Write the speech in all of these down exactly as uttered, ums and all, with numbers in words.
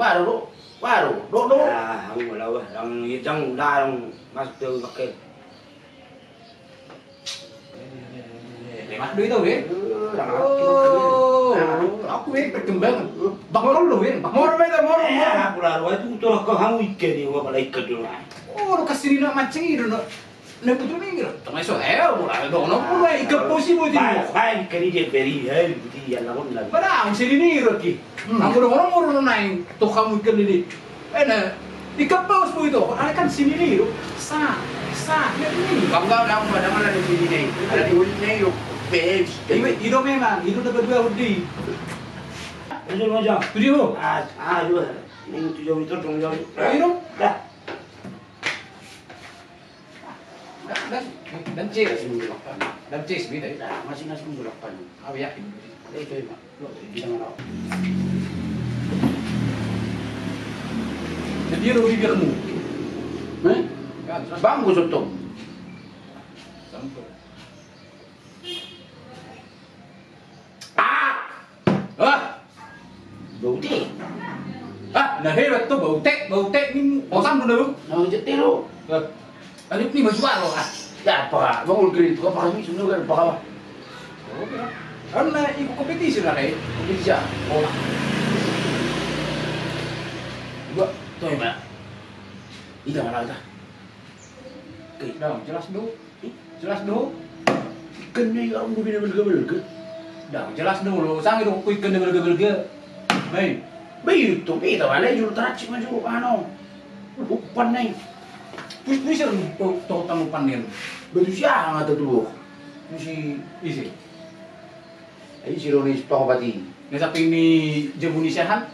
Baru do, baru do, do. Ah, ang wala wah, ang yang larang masuk ke pakai. Lemas do ito be. Oh, aku be perkembangan. Bangkol lo be. Moro be, moro, moro. Aku lalu itu tuh kau kamu ikan ni, gua pala ikan dulu. Oh, lu kasih ni nak mancing itu nak. Na butuh ni kira. Tong eso eh, bola dong no bola ikan posi buti. Baik, baik kali dia beri, eh, buti ya lawan lagi. Mana ang sini ni kira ki. Ang bola orang orang naik to kamu ikan ni. Eh na ikan paus buti to. Ada kan sini ni kira. Sa, sa, ya ni. Bangga dong, ada mana di sini ni. Ada di sini ni kira. Bebs. Iwe, ido memang, ido dapat dua udi. Tujuh aja. Tujuh. Ah, ah, dua. Ini tujuh itu dong jauh. Ido. Dah. Dan, dan, dan ces. Dan ces, beda ya. Nah, masih nasi minggu delapan. Oh, yakin. Eh, itu, Pak. Bisa mana? Jadi, lu bibirmu. Eh? Kan, terus Bang, gua soto. Sampai. Ah! Ah! Bau te. Ah, na hebat tu bau te, bau te ni osam tu dah. Na jete lo. Ah. Aduh ni maju alo ah. Ya apa? Bangun kiri tu apa kami semua kan apa kabar? Karena ikut kompetisi lah kai. Kompetisi ya. Oh. Dua, tuh ya, Pak. Ida mana dah? Oke. Dah, jelas dong. Jelas do. Ikan na i arung do bina balga-balga. Dang jelas do lo sange do ko ikan na balga-balga. Baen. Baen do tong ita mana i jolo tarancik ma jolo ano. Umpan na i. Pus pus to to tang umpan na i. Batu siang ata tu. Musi isi. Ai siro ni sitong pati. Na samping ni jabu ni siahan.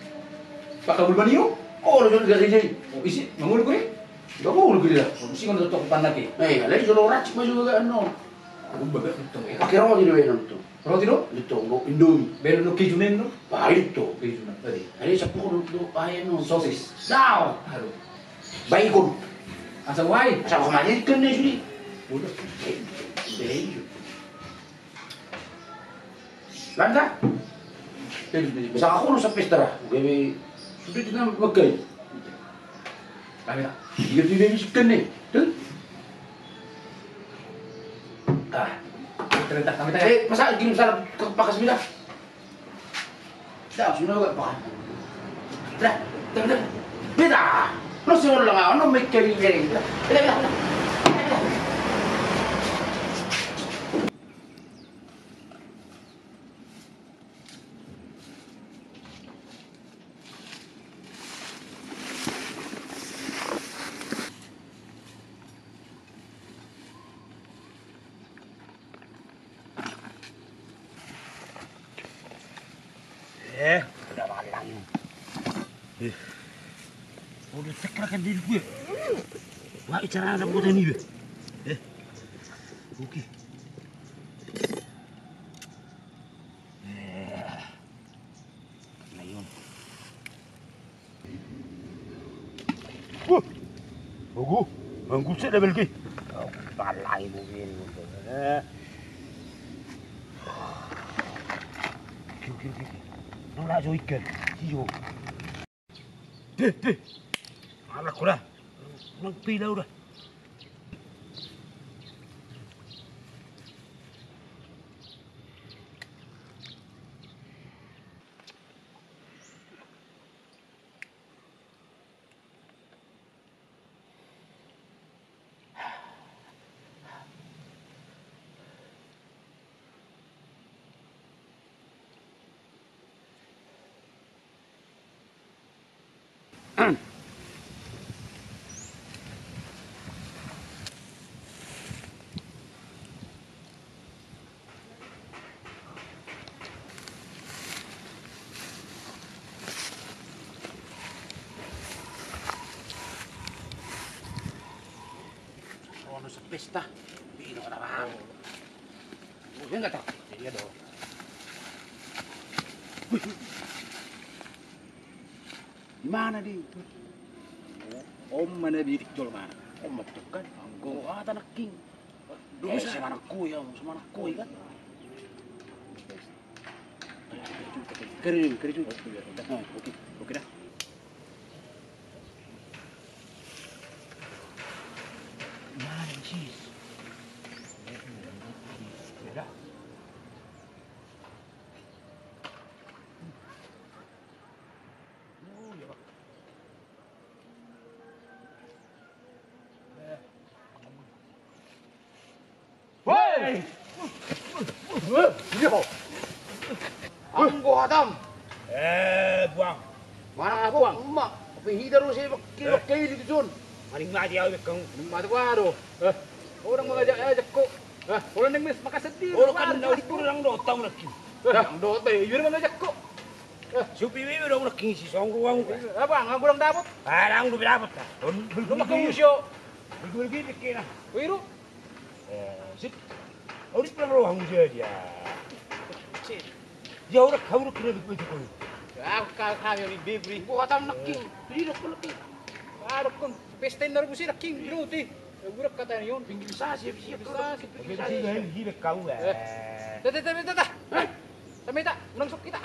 Pakabul banio. Oh lo jolo gari jai. Oh isi mangul kuri. Gabul gila. Musi kan tutup pandak i. Eh, alai jolo racik ma juga ano. Aku bagak tutup ya. Pakai roti do enak tu. Roti do? Itu lo Indomie. Bel lo keju nen lo. Baik tu. Keju nen tadi. Ada sepuluh tu ayo no. Sosis. Dao. Aduh. Baikon. Asa wai. Asa kemana ikan ni sini? Udah. Baik. Landa. Bisa aku rusak pesta lah. Gabe sudah kita makai. Kami tak. Dia tu dia bisikan ni. Tu. Ah. Ternyata kami tak. Eh, masa kirim salam ke pakas bila. Dah, sudah gak pakai. Dah, dah, dah. Beda. Lu sih orang ngau, no make kali ini. Dah, dah, dah. Eh, udah malam. Eh. Udah sekarang kan diri gue. Wah, cara ada kota ini, be. Eh. Oke. Eh. Nah, iya. Wah. Ogo, mangguset da balga i. Oh, palai mobil. Eh. Oke, oke, oke, oke. Nolak jo ikan. Sio. Deh, deh. Anak ko da. Nang pila udah. Ono sepesta. Ino ada bang. Iya nggak tahu. Iya dong. Di mana di? Om mana bidik jol mana? Om matukan. Anggo. Oh, tanah king. Eh, semanakku ya, semanakku ya kan. Kiri, kiri juga. Nah, oke, oke dah. Anggo hatam. Eh, buang. Mana buang? Emak. Pe hita do se bak-, eh, bak-, ini tu son. Maning mati au bek kamu. Maning mati au do. Eh. Orang mangajak-ajak ko. Eh, orang nang mes makasedih. Orang kan na urip orang do tau nangkin. Eh, orang do tau, eh, orang mangajak ko. Eh. Supi wiwi orang nangkin si songgo uang. Apa? Nggak kurang dapat? Ah, orang do dapat. Lu makan musio. Betul gitu kena. Wiru. Eh, sip. Au di pulang rohang dia. Sip. Ya, orang kau orang kena begitu kau. Aku kau kami orang bebri. Gua kata nangkin. Jadi dokter nangkin. Ah, dokter. Pesta ini harus nangkin. Berarti. Ya, gua kata ni on. Pinggir sasi, pinggir sasi, pinggir sasi. Oke, sih, lain gila kau, eh. Eh. Dah, dah, dah, dah, dah. Eh. Sampai tak, menang sok kita.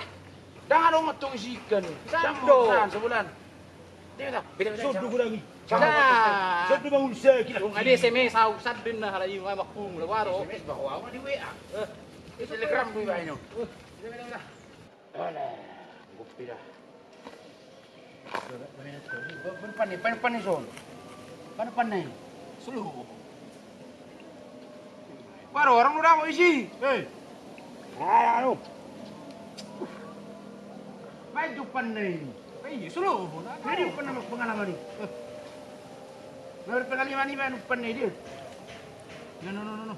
Dah, dong, tuh isikan. Sando. Sebulan, sebulan. Dia dah, beda, beda. Sodo kurang i. Nah. Sodo bangun sakit. Dong, ada S M S, au, sadin na, hala i, ngai makung, la waro. S M S, bahu, au, di W A. Eh. Di Telegram, di W A ini. Eh. Beda, beda, beda. Alah, kopi dah. Pan, pan, pan, son. Pan, pan, nih. Sulu. Baru orang udah mau isi. Hei. Ayo, anu. Main jupan nih. Iya, sulu. Jadi jupan nama pengalaman nih. Nah, pengalaman ini main jupan nih dia. No, no, no, no, no.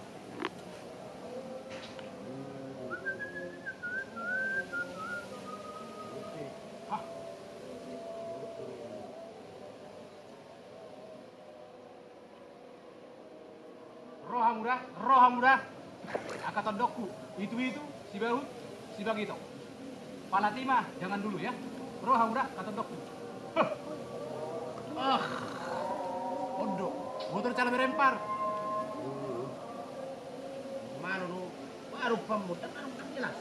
Roha muda, roha muda. Angka tondongku, itu-itu, si Bahut, si Bagito. Pala tima, jangan dulu ya. Roha muda, angka tondongku. Heh. Ah. Ondo. Motor cala berempar. Mana lu? Baru pambuatan, baru kan jelas.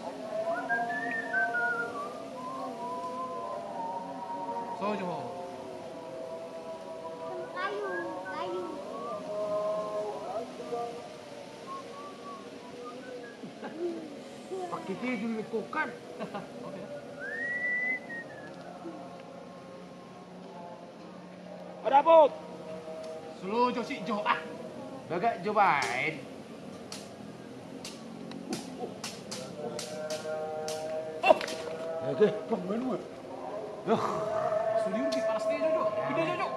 Sojo ho. Kayu, kayu. Pakai tidur di kokan. Oke. Adapot. Sulu jo si jo, ah. Bagak jo baen. Oh. Oke, pang main gue. Yo. Sudiur di palas dia, jo, jo. Ide, jo, jo.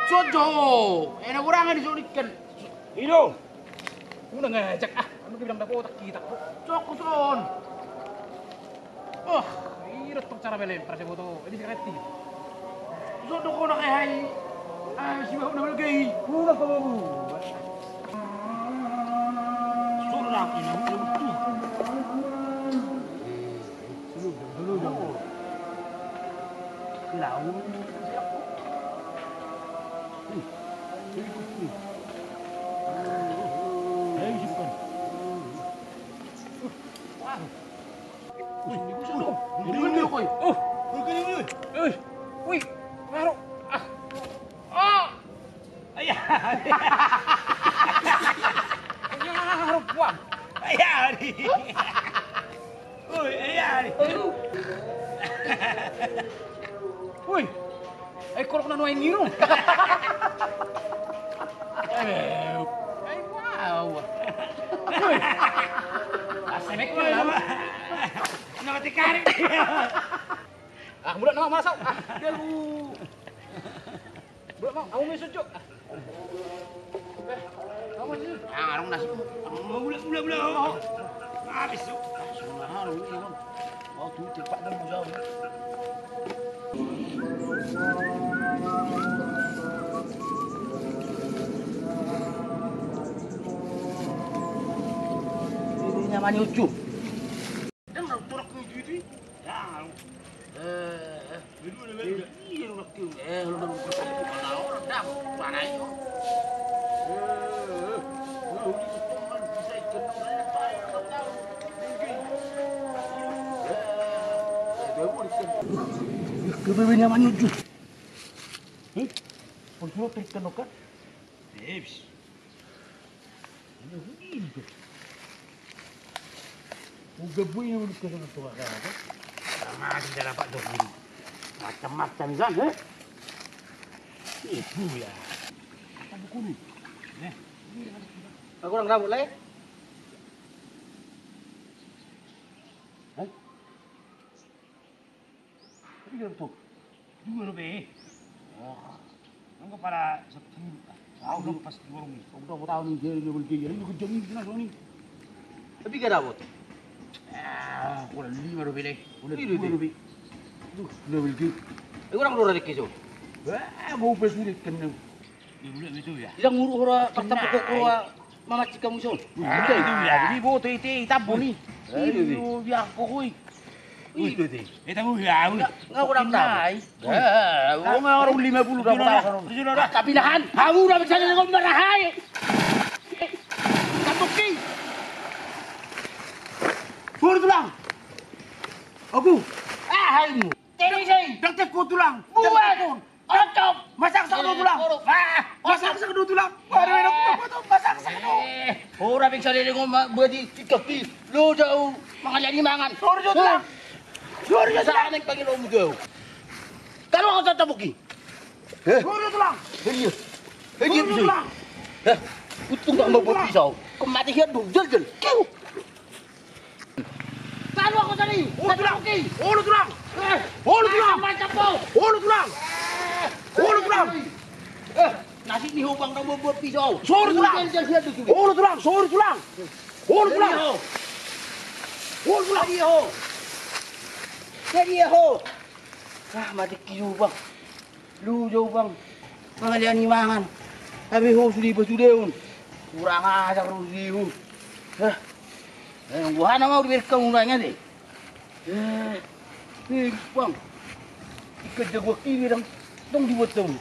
Sojo. Enak orang di sodikan. Ido. Unang ngajak, ah. Anu bilang dapotak kita. Sok, son. Oh, ira tong cara melempar si boto. Ini si kreatif. Sodo kona kai hai. Ah, si bahu na balgai. Unang kau babu. Sudah, ini udah betul. Sulu, sulu, sulu. Lawan. Ayo, isi bukan. Wah. Wih, wih, wih, wih. Oh, wih, wih, wih. Wih, wih. Wih, baru. Ah. Ah. Ayah. Ayah, rupuan. Ayah, di. Woi, ayah, di. Woi. Eh, kalau kena nuain ngiru. Eh, eh, wow. Woi. Asemek. Woi, nama. Nama tikari. Ah, muda nama masuk. Ah, dia lu. Bro, mau, kamu masuk, Cuk. Eh, kamu masuk. Ah, ngarung nasi. Mau gula, gula, gula. Habis, Cuk. Semua harus ini, Bang. Mau tuh cepat dan mau jauh. Ini namanya Ucu. Dia nggak turun ke Ucu itu. Ya, eh, eh. Iya, lu laki, eh, lu baru bertemu sama orang, dah, mana itu? Eh, eh, lu di rumah bisa ikut, lu nggak tahu, nggak tahu. Mungkin. Eh, eh, dia mau ikut. Ke bebe nyaman Ucu. Hmm? Pun suruh terikan, kan? Tips. Uga bui yang udah kesana tuh, ada apa? Sama tidak dapat dua puluh. Macam-macam kan, eh? Ibu ya. Apa buku ni? Eh? Kurang rambut lai. Hah? Tapi dia betul. Dua dope. Wah. Nang kepala sepuluh. Tahu. Udah pas di warung ini. Udah mau tahu nih, dia, dia beli dia. Ini kejam ini, kena soal ini. Tapi gak dapet. Ah, kurang lima dope lai. Kurang dua dope. Tuh, udah beli. Eh, kurang dua dope so. Wah, mau pas udah kena. Di bulan itu ya. Yang ngurus orang pertama kok keluar. Mamancing hamu son. Iya, iya, iya. Ini boto ite, ite, tabon ni. Iya, iya. Iyo, biar kokoi. Iya, iya. Eh, tamu ya, wih. Nggak, nggak kurang tahu. Nai. Eh, oh, nggak orang lima puluh dah, tujuh orang, tahu. Tujuh orang. Tapi nahan, hamu udah bisa jadi ngomong marahai. Satu ki. Suruh tulang. Aku. Ah, hai mu. Teri sei. Dang teko tulang. Buat. Dang teko. Oncom! Masak sak do tulang. Ah, masak sak do tulang. Baru enak foto masak sak do. Eh, ora bisa dede ngoma buat di tiktok di. Lo jauh mangan jadi mangan. Sorry jo tulang. Sorry jo tulang. Sana yang panggil om jauh. Kalau kau tetap oke. Eh? Sorry jo tulang. Hei dia. Hei dia. Sorry jo tulang. Eh, untung tak mau buat pisau. Kematian dong, jel jel. Kiu. Talu aku tadi. Olo tulang. Olo tulang. Eh, olo tulang. Macam kau. Olo tulang. Olo tulang. Eh, nasib ni hobang kau buat pisau. Soro tulang. Olo tulang. Soro tulang. Olo tulang. Olo tulang. Jadi ho. Jadi ho. Ah, mati ki hobang. Lu jauh bang. Mangaliani mangan. Tapi ho sudah iba sudah un. Kurang ajar lu di un. Hah. Eh, gua hana mau di berkau unangnya deh. Eh, eh, bang. Ikan jago kiri dong. Dong dibuat dong.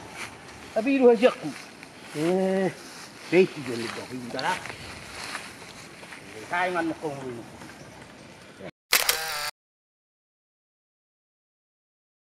Tapi itu hajakku. Eh, beti jadi dong. Bentar ah. Saingan kau.